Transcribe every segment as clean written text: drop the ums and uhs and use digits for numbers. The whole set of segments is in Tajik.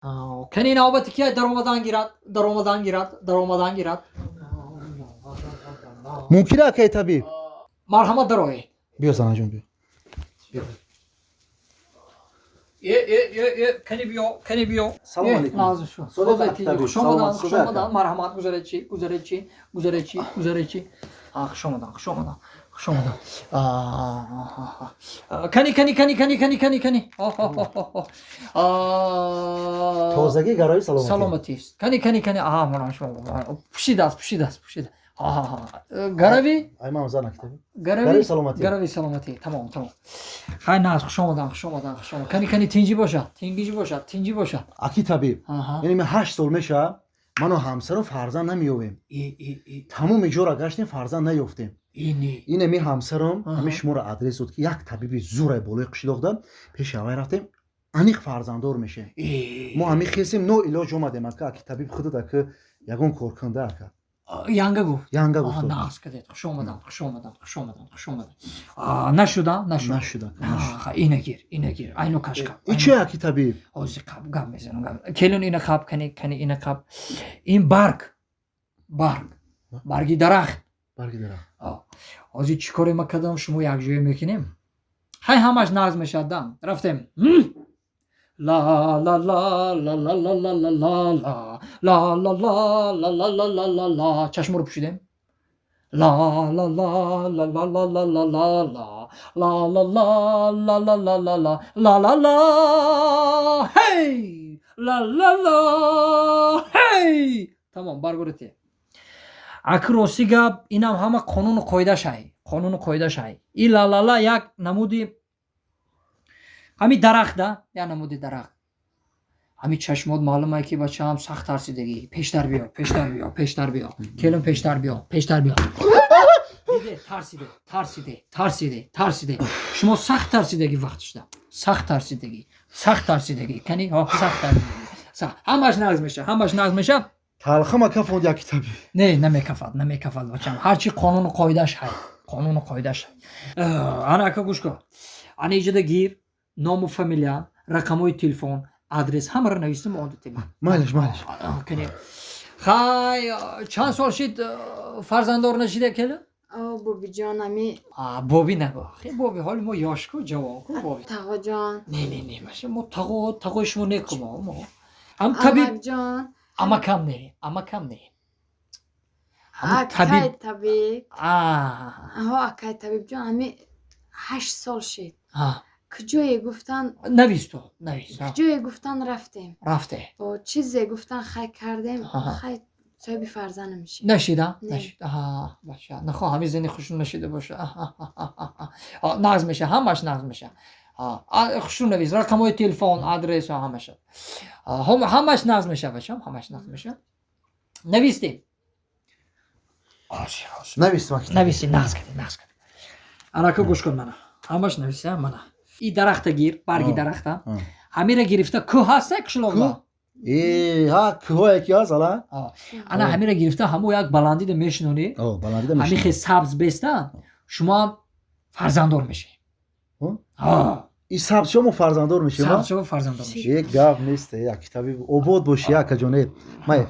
Кани, навбати ки даромадан гирад, даромадан гирад, даромадан гирад. Мумкин, акаи табиб? Марҳамат, дароед. Биё, занаҷон, биё. Е, е, е, е, кани биё, кани биё. Салом алейкум. Назр шу. Содиқ аки табиб. Хуш омадан. Саломат, Хуш Содиқ омадан. ака. Марҳамат, гузаред чи, гузаред чи, гузаред чи, гузаред чи. А, хуш омадан, хуш омадан, хуш омадан. Кани, кани, кани, кани, кани, кани, кани. Оҳ. Тозагӣ, гарои саломатӣ. Саломатист. Кани, кани, кани. Аҳа, мана шумо пӯшидааст, пӯшидааст, пӯшида. Гарави. Ай, ман зан, аки табиб. Гарави. Гарави саломатӣ. Гарави саломатӣ. Тамом, тамом. Хай, наз, хуш омадан, хуш омадан, хуш омадан. Кани, кани, тинҷӣ бошад, тинҷӣ бошад, тинҷӣ бошад. Аки табиб, Аҳа. яъне мен 8 сол мешавад, ману ҳамсарам фарзанд намеёбем. И, и, и. Тамоми ҷора гаштем, фарзанд наёфтем. Ини. Ин ами ҳамсарам Аҳа. ҳами шуморо адрес дод, ки як табиби зурай болои қишлоқда, пеши аввай рафтем, аниқ фарзанддор мешем. И. Мо ҳами хесем, ноилоҷ омадем, ака. Аки табиб, худат, ака, ягон кор кунда, ака. Янга гуфт. Янга Аҳа, гуфт. Нағз кардед, хуш омадан, хуш омадан, хуш омадан, хуш омадан. Нашуда, нашуд. Нашуда, ака, нашуд. Аҳа, ина гир, ина гир, айну кашка. И чи, аки табиб? Ҳозир қаб гап мезанам, гап. Келин, ина қаб, кани, кани, ина қаб. Ин барг, барг, барги дарахт. Барги дарахт. Ҳозир чӣ коре ма кардам, шумо якҷоя мекунем, ҳай, ҳамаш нағз мешавад. Да, рафтем. Ла ла ла ла ла ла ла ла ла ла ла ла ла ла ла ла ла ла. Чашморо пӯшидем. Ла ла ла ла ла ла ла ла ла ла ла ла ла ла ла ла ла ла ла ла, ҳей, ла ла ла, ҳей. Тамом, баргорите. Аки, рости гап, инам ҳама қонуну қоидашай, қонуну қоидашай. И ла-ла-ла як намуди ҳами дарахта, як намуди дарахт. Ҳами чашмот маълумае, ки бачаам сахт тарсидагӣ. Пештар биё, пештар биё, пештар биё, келин, пештар биё, пештар биё. Диде, тарсиде, тарсиде, тарсиде, тарсиде. Шумо сахт тарсидагӣ, вақтшда сахт тарсидагӣ, сахт тарсидагӣ. Кани, ҳо, сахт тарсидагӣ. Ҳамаш нағз меша, ҳамаш нағз меша. Талхама кафонд, аки табиб. Не, намекафад, намекафад, бачам. Ҳарчи қонуну қоидаш ҳай, қонуну қоидаш ҳай. Ана, ака, гӯш кун. Ана, иҷода гир, ному фамилия, рақамҳои телефон, адрес, ҳамаро навистам, он дитем. Майлаш, майлаш. Кани, хай, чанд сол шид, фарзанддор нашида, келин? О, бобиҷон, ами. Боби нагӯ, хе, боби, ҳоли мо ёшку, ҷавонку, боби. Тағоҷон. Не, не, не, баша, мо тағо, тағои шумо неку, мо ҳам табиб. Амакҷон. Амакам не, амакам не. Ҳамун Акай табиб. Табиб. А. Аҳо, акай табибҷон, ами 8 сол шид. А. Куҷое гуфтан. Навис, ту навис, а. Куҷое гуфтан, рафтем. Рафте. Бо чизе гуфтан, хай, кардем. Хай, соҳиби фарзанд намешид. Нашида? Не. Нашид. Аҳа, бача, нахоҳ ҳамин зани хушрӯ нашида боша. Нағз меша, ҳамаш нағз меша. Хушрӯ навис, рақамҳои телефон, адрес, ҳамаша. Ҳамаш нағз меша, бачам, ҳамаш нағз меша. Навистем. Навистам, аки табиб. Нависи, нағз кардӣ, нағз кардӣ. Анака, гӯш кун, мана, ҳамаш нависа, мана и дарахта гир, барги дарахта. Ҳамира гирифта, кӯҳ ҳаста қишлоқда? Э, ҳа, кӯҳое ки ҳаст ала. Ана, ҳамира гирифта, ҳамо як баландида мешинонӣ. О, баландида Ҳами мешинам. хе сабз беста, шумоам фарзанддор мешавед. Ҳо? И сабз шумо фарзанддор мешем? Сабз шумо фарзанддор мешавед. Як гап нест, аки табиб, обод бошӣ, акаҷоне. Май,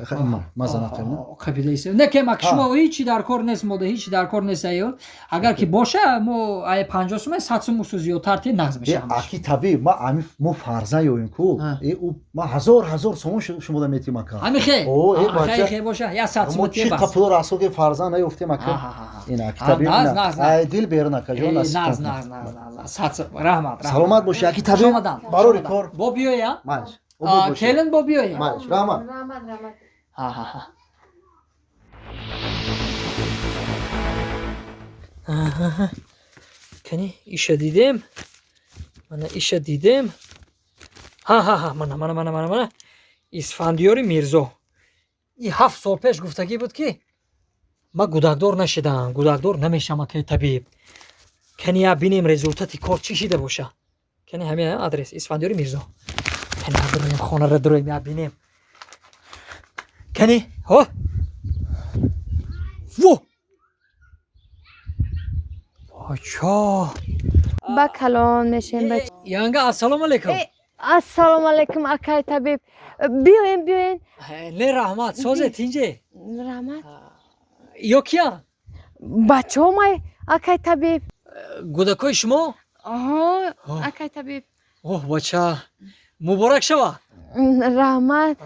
ма занақем. Қабидаисе не кемак, шумо ҳичи дар кор нест, мода ҳичи дар кор нест. Аё, агар ки боша, мо ай 50 сум, 100 сум усу зиёдтар те, нағз меша ҳамаш. Аки табиб, ма ами мо фарзанд ёем ку. Э, ӯ ма ҳазор ҳазор сомон шумода метим, ака. Ҳами хе. О, э, бача. Хе, боша, я 100 сум Мо те чи бас. қапуло расо ки фарзанд наёфтем, ака. Ин аки табиб. Нағз, нағз, нағз. Ай дил берун, акаҷон. Э, насиб нағз, кун. Нағз, нағз, нағз, 100 сум, раҳмат, раҳмат. Саломат бошӣ, аки табиб. Хуш омадан. Барори Хуш кор. омадан. Бо биёя. Майлаш, обод бошӣ. Келин, бо биёя. Майлаш, раҳмат. Раҳмат, раҳмат. Ҳа. Кани, иша дидем, мана, иша дидем. Ҳа, мана, мана, мана, мана, мана, Исфандиёри Мирзо. И 7 сол пеш гуфтагӣ буд, ки ман гудакдор нашидам, гудакдор намешам, акаи табиб. Кани, я бинем, результати кор чӣ шида боша. Кани, ҳамин адрес, Исфандиёри Мирзо. Кани, дуроем, хонаро дуроем, я бинем. Кани, ҳо, во, бача. Ба калон мешем, ба. Янга, ассалому алайкум. Э, Ассалому алайкум, акай табиб. Биёен, биёен. Не, раҳмат, созе, тинҷе? Раҳмат. Ё киян? Бачаҳомай, акай табиб. Гудакои шумо? Оҳо, акай табиб. Оҳ, бача, муборак шава. Раҳмат.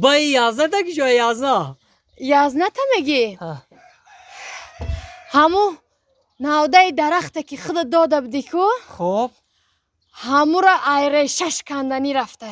Баи язната ки ҷоя язна? Язната мегӣ? Ҳаму навдаи дарахте ки худат дода будӣ ку? Хоб. Ҳамура айрешаш канданӣ рафта.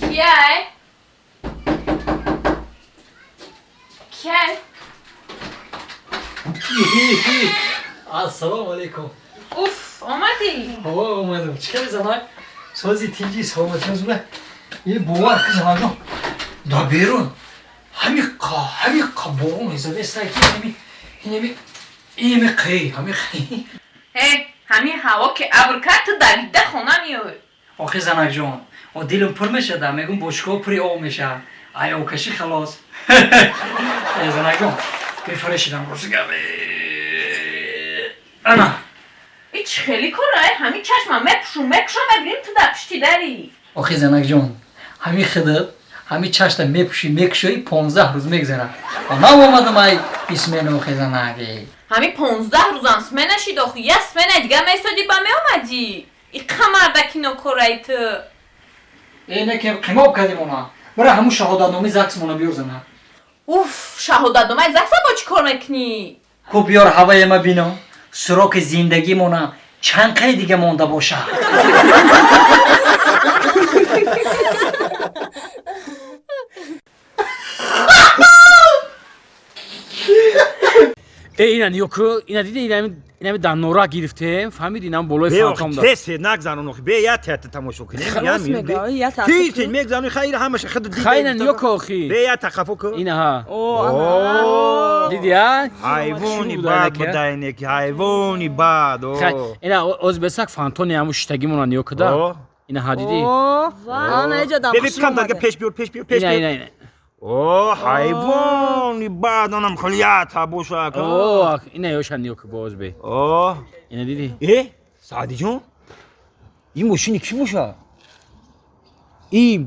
Кияй? Кияй? Ассалому алайкум. Уф, омадӣ? О, омадам. Чӣ кади, занак? Сози, тинҷи, саломатиёзуна? Е, бовар ки, занакҷон, дар берун ҳамиқа борон мезадеста ки инами инами қи ҳами қи. Э, ҳамин ҳаво ки абр кард, ту давида хона меоӣ. Охи, занакҷон, о, дилам пур мешада, мегум бошкоҳ пури об мешавад, ай обкашӣ халос. Э, занакҷон, бефаре шидам, рости гап. Ана. И чӣ хеле корай? Ҳамин чашма мепӯшум, мекушам, мебинем, ту дар пишти дарӣ. Охи, занакҷон, ҳамин хидат ҳамин чашта мепӯшӣ, мекушоӣ, 15 рӯз мегзарад. Нав омадам ай исмена, охи, занаги. Ҳамин 15 рӯзам смена шид, охи як смена дига месодӣ, ба меомадӣ. Иқа мардаки нокораи ту. Э, не ки қимоб кардем она. Бара, ҳамун шаҳодатномаи ЗАГСмона биёр, зана. Уф, шаҳодатномаи ЗАГСа бо чӣ кор мекунӣ? Ку, биёр, ҳаваема бино, сроки зиндагимона чанд қай дига монда боша. Э, ина нигоҳ ку, ина диди, инами дар нора гирифтем, фаҳмиди, инам болои фонтан да. Тез нагзанон, охи, бе я театр тамошо кунем. Халос мега, я театр. Тез тез мегзанон, хайр, ҳамаша худ дида. Хай, ина нигоҳ ку, охи. Бе я тақафо ку. Ина ҳа. Диди, а? Ҳайвони бад будай, ки ҳайвони бад. Хай, ина оз бесак фонтони ҳаму шиштагимона нигоҳ куда. Ина ҳа, диди? Ана иҷа дам. Бе кам дага пеш биёр, пеш биёр, пеш Ина биёр. ина ина. О, ҳайвони бад, онам хелията боша. О, ина ёша нигоҳ ку, боз бе. О. Ина диди? Э, Саъдиҷон, ин мошини кӣ боша? И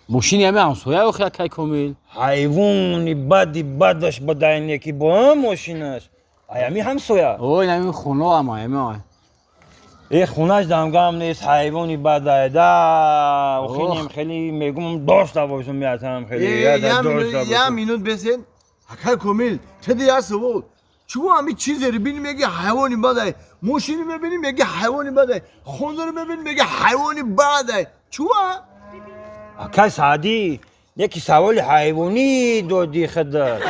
мошини ҳами ҳамсоя, охи, акай Комил. Ҳайвони бади бадаш бадайне ки бо мошинаш. Ай ами ҳамсоя. О, ин ҳами хоно ама ами. Э, хонаш дамгам нест, ҳайвони бадай да. Охинем хеле мегум дошта бошам, меатам хеле. Я минут бесен. Акай Комил, теди я савол. Чӯ ҳами чизеро бини, меги ҳайвони бадай. Мошини мебини, меги ҳайвони бадай. Хонзаро мебини, меги ҳайвони бадай. Чӯа? Акай Саъдӣ, яки саволи ҳайвонӣ додӣ худат.